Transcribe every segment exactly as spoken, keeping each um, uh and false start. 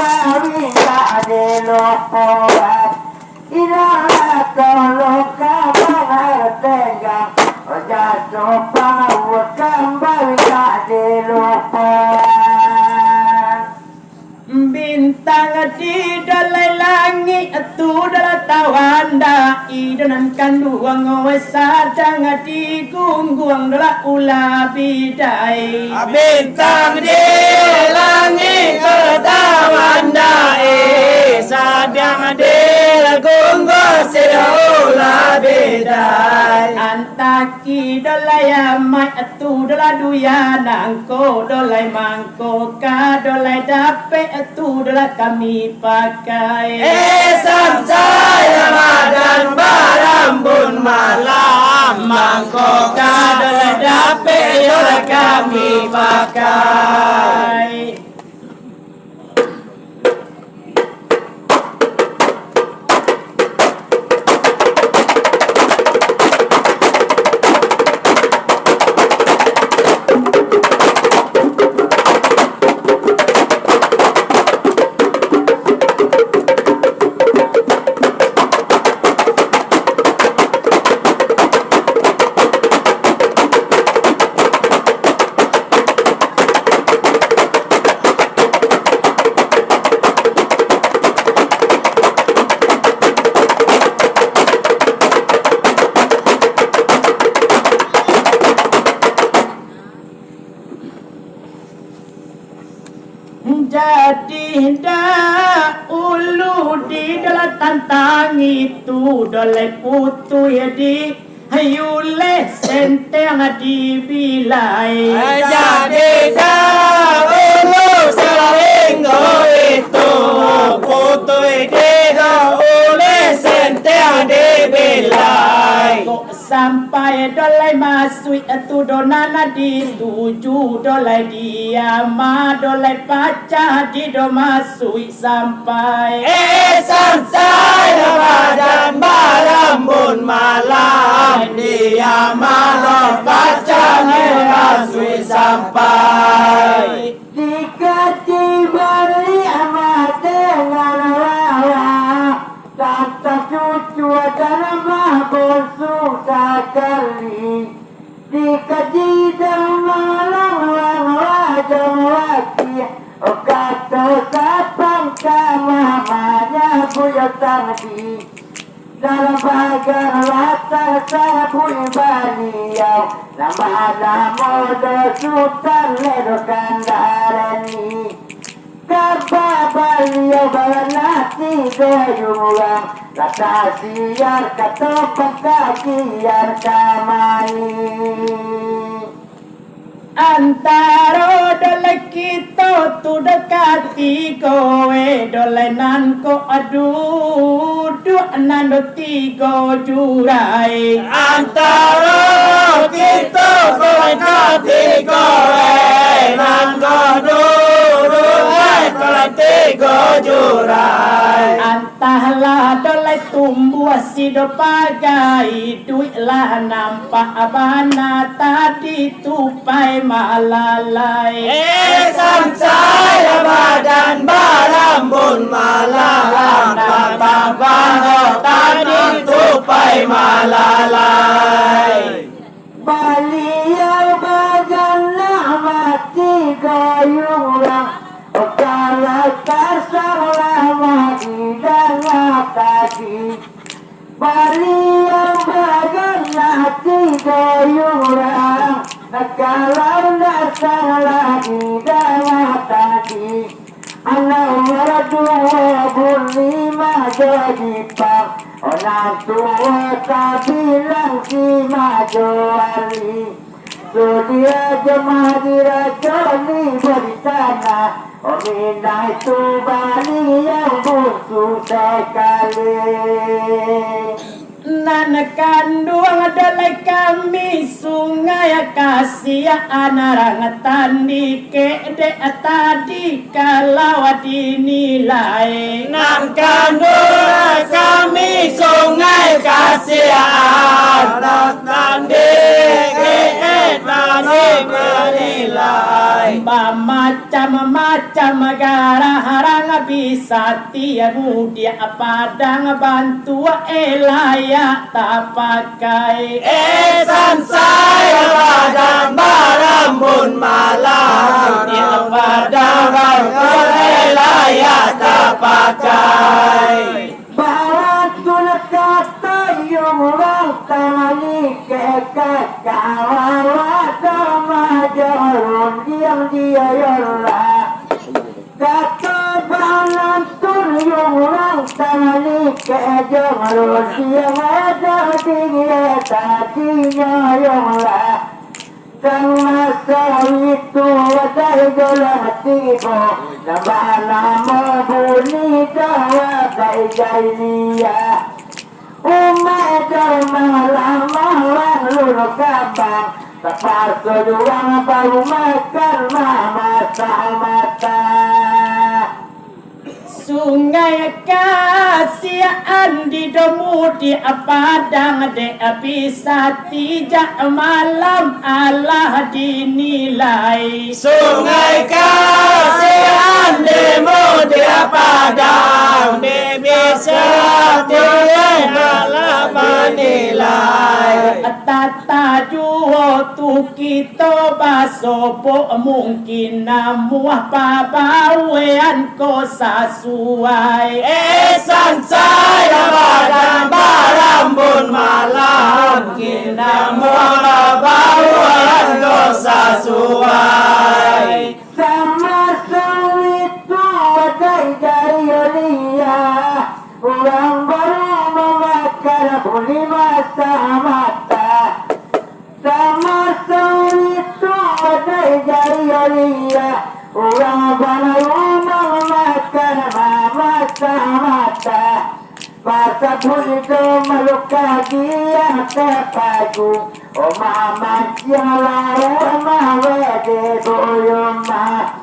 Kawin tak dilupoan, ilah tolong ka bangar tenggang, jaso pangawak kambali tak dilupoan. Bintang di dolai langik tu dolah tawandai, doh nan kanduang wai sadang digungguang dolah ulah bidai. Bintang di langik tu tawandai, sadang digungguang silah ulah bidai. Antaki dolai amaik tu dolah duya nangko dolai mang ko ka dolai dapek tu dolah kami pakai. Eh, sansai badan barambun malam, mangko ka dolai dapek dolah kami pakai. Jadi, dahulu di dalam tantang itu, dolai putuih di Ayu leh senteng dibilai. Jadi dahulu sainggo itu, putuih di dahulu senteng dibilai. Kok sampai dolai masuik tu donan dituju dolai diama dolai pacah di domas suik sampai. Eh, sansai badan barambun malam, diamah pacah di domas suik sampai. Dikaji baliak amah dengan wawa, tantang cucu dan amah bonsu sakali. Dikaji dek malang-malang wajan wati, oh, kato sapangka mah manyabuik tangdi. Dalam pagar latar sabuik baliau, nama-nama do Sutan Ledo Kandarani. Kaba baliau baranak tigo urang, lah tasiar kato pangkajian kamari. Antaro dolai kito tu do katigo, eh, dolai nan ko duduak nan do tigo jurai. Antaro kito ko katigo, eh, nan ko duduak, eh, ko tigo jurai. Antahlah dolai tumbuah sido pagai, iduik lah nampak bana tadi tupai malalai. Eh, sansai badan barambun malam, nampak bana tadi tupai malalai. Baliau baganak mati gayuang, kalau kasar lah mati danga tadi. Baliau baganak tigo urang, kalau ndak salah didanga tadi. Anak umur duo buliah majo jipang, nan tuo tabilang si majo wali. Sudiah jemah diraconi berencana, minang itu baliau bunsu sakali. Nan kanduang dalai kami Sungai Kasiaan rang tandikek dek tadi kalau dinilai. Nan kanduang kami Sungai Kasiaan rang tandikek dek tadi dinilai. Bamacam-macam garah rang Satiap mudiak padang bantuak e layak tapakai. Eh, sansai padang barambun malam, mudiak padang bantuak e layak tapakai. Baratun kato yung urang tangani keka kawawa dama jarun diam dia yolah. Kato balantun yung urang tangani kejong rudiang ado dingin tadinyo yung lah. Sang maso itu wadai golong tibo, nan banamo buni dawa dai jai niya. Umaik Darma lamah wan lun kabang, tapaso juang baru makan mamasak mata. Sungai Kasian di domu di padang dek bisa tijak malam alah dinilai. Sungai Kasian di mudiak padang, di bisa tiang alah manilai. Tata juo tu kito basobok, mungkin namuah pabawaian ko sasuai. Eh, sansai badan barambun malam, mungkin namuah pabawaian ko sasuai. Samaso itu wadai jari olia, urang baru mamakan buli masak mata. Samaso itu wadai jari olia, urang baru mamakan mamasak mata. Pasabuik itu malukah diang tapagu, oh mamanciang lauak mawede buyuma.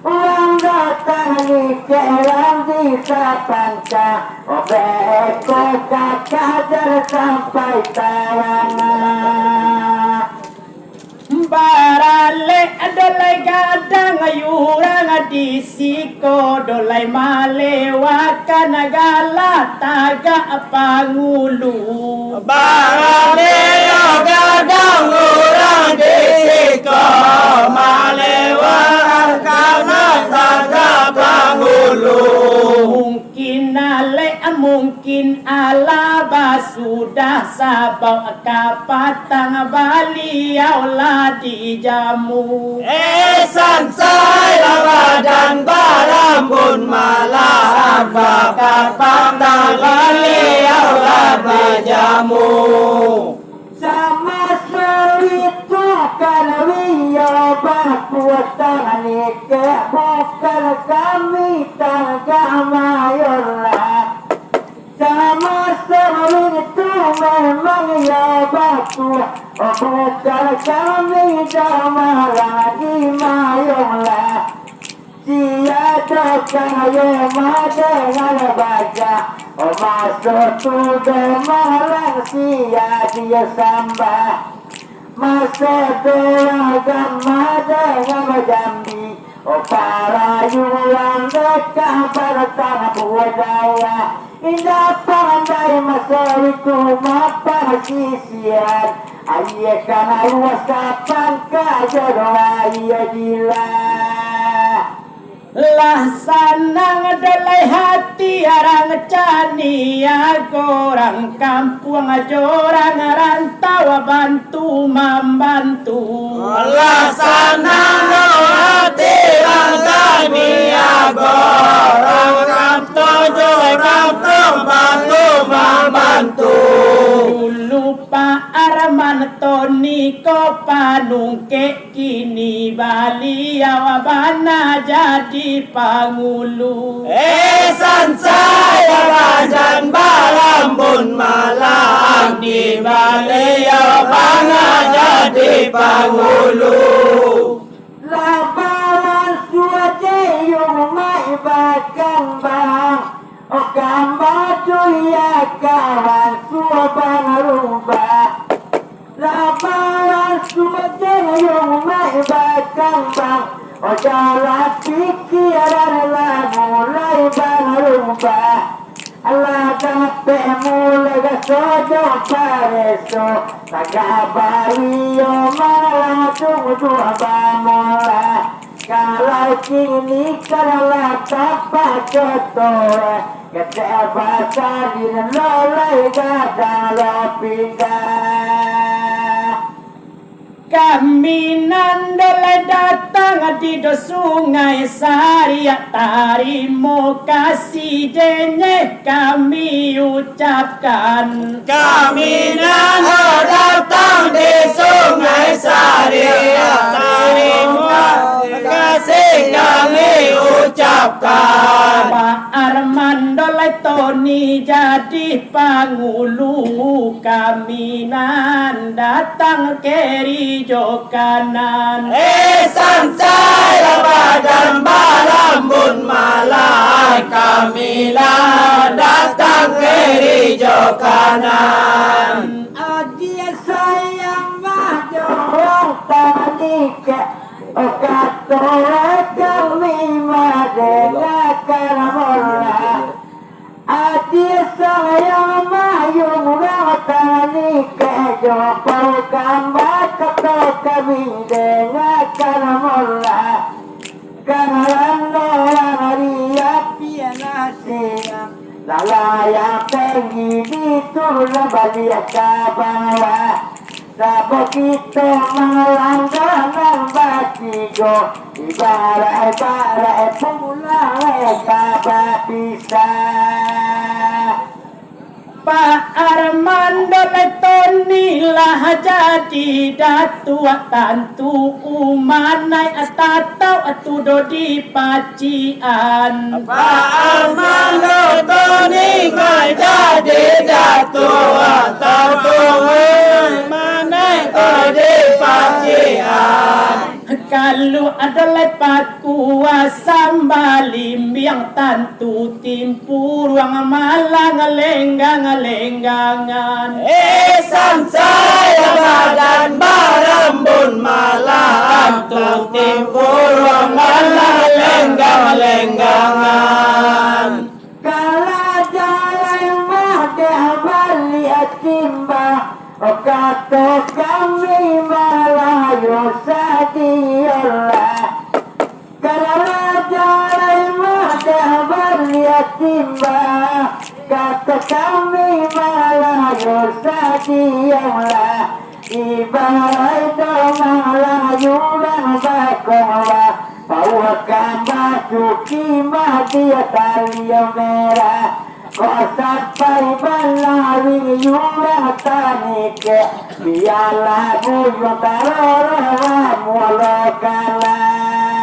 Urang datang di kelang di sapanca, oh beko kakajar sampai tarana. Baralek dolai gadang yurang di siko dolai malewakan galah tagak pangulu. Baralek gadang urang di siko malewakan galah tagak pangulu. Mungkin alek, mungkin alah basudah, sabab kapatang baliau lah dijamu. Eh, sansai lah badan barambun malam, sabab kapatang baliau lah dijamu. Samaso itu kan iyo bakuatang nikeh, bukan kami tagak mayolah. Samaso itu memang iyo bakuah, oh bukan kami dah malah dimayolah. Sia doh kayo madengar baja, oh maso tu doh malang sia dio sambah. Maso doh agama dengar jambi, oh parayuan deka baratang budaya. Indak pandai maso itu mapan sisian, aia kana ruas kapan ka jodoh aia gila. Lah sanang dolai hati arang caniago, urang kampuang jo urang rantau bantu mambantu. Lah sanang dolai hati arang caniago, urang rantau jo urang kampuang bantu mambantu. Dulu Pak Arman Toni ko panungkek, kini baliau bana jadi pangulu. Eh, sansai badan barambun malam, di baliau bana jadi pangulu. Labaran suo jeyung mai bakambang, oh kambang tu ya kawan suo barubah. Labaran suo jeyung mai bakambang, oh jalan pikiran lah mulai Sojo pareso, tagak bario malang tunggu bamula. Kalau kini kalah tapak kotor, kecek basalin lolai gadang lo pindah. Kami nan dolai datang di do Sungai Sariak, tarimo kasih jenyeh kami ucapkan. Kami nan dolai datang di Sungai Sariak, tarimo kasih kami ucapkan. Pak Armando lai Toni jadi pangulu, kami nan datang keri jo kanan. Eh, sansai lah badan barambun malah, kami lah datang keri jo kanan. Adia sayang mah jorong tanikek, oh, kato kami madengakan molah. Ati sayang mayung urang tanikek jo pau kamba kato kami dengakan molah. Karano urang riak pian asiang, lalayang tenggi diturun baliak ka bawah. Sabab kito mangalangga nan batigo, ibarat-ibarat pulang ka bapisah. Pak Armando lai Toni lah jadi datuak, tantu umanai tatau tu do dipacian. Pak Armando Toni manjadi datuak, tantu umanai tu dipacian. Kalu ado lai pakuah sambalimbiang, tantu timpuruang malang lenggang-lenggangan. Eh, sansai badan barambun malah, tantu timpuruang malang lenggang-lenggangan. Kalau jalai mah dek baliak timbang, oh, kato kami Malayu sadiolah. Kalau jalai mah dek baliak timbang, kato kami Malayu sadiolah. Ibarat domang layu nan bakongkong, pauah kamba cuki mah di tali merah. Kok sampai balawing urang tanikek, bialah buyuang taroroh wamulo kalah.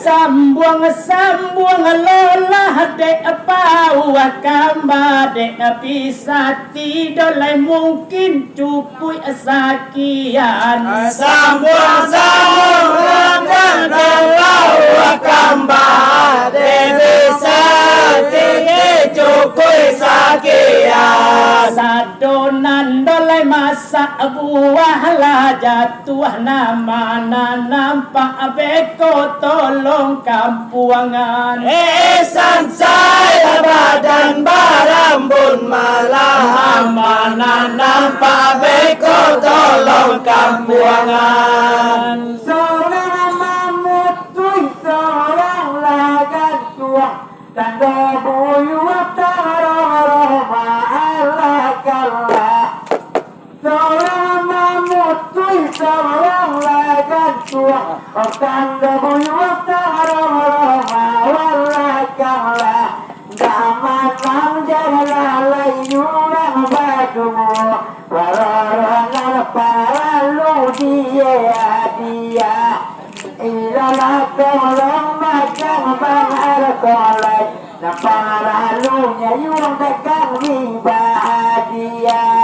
Sambuang-sambuang lo lah dek pauah kamba, dek pisati do lai mungkin cukuik sakian. Sambuang-sambuang lo lah dek pauah kamba, dek pisati cukuik sakian. Sado nan do lai masak buah lah jatuah, nama nan nampak beko tolong kampuangan. Eh, sansai badan barambun malah, nama nan nampak beko tolong kampuangan. Surang mamutuih, surang lah gantuang, tando buyuang taroroh maalah kalah. Surang mamutuih, surang lah gantuang, oh, tando buyuang taroroh maalah kalah. Ndak manang jo lalai urang baduo, paroroh nan paralu di hadiah. Iyolah tolong macam bang alkolai, nan paralu nyayuang dek kami bahadiah.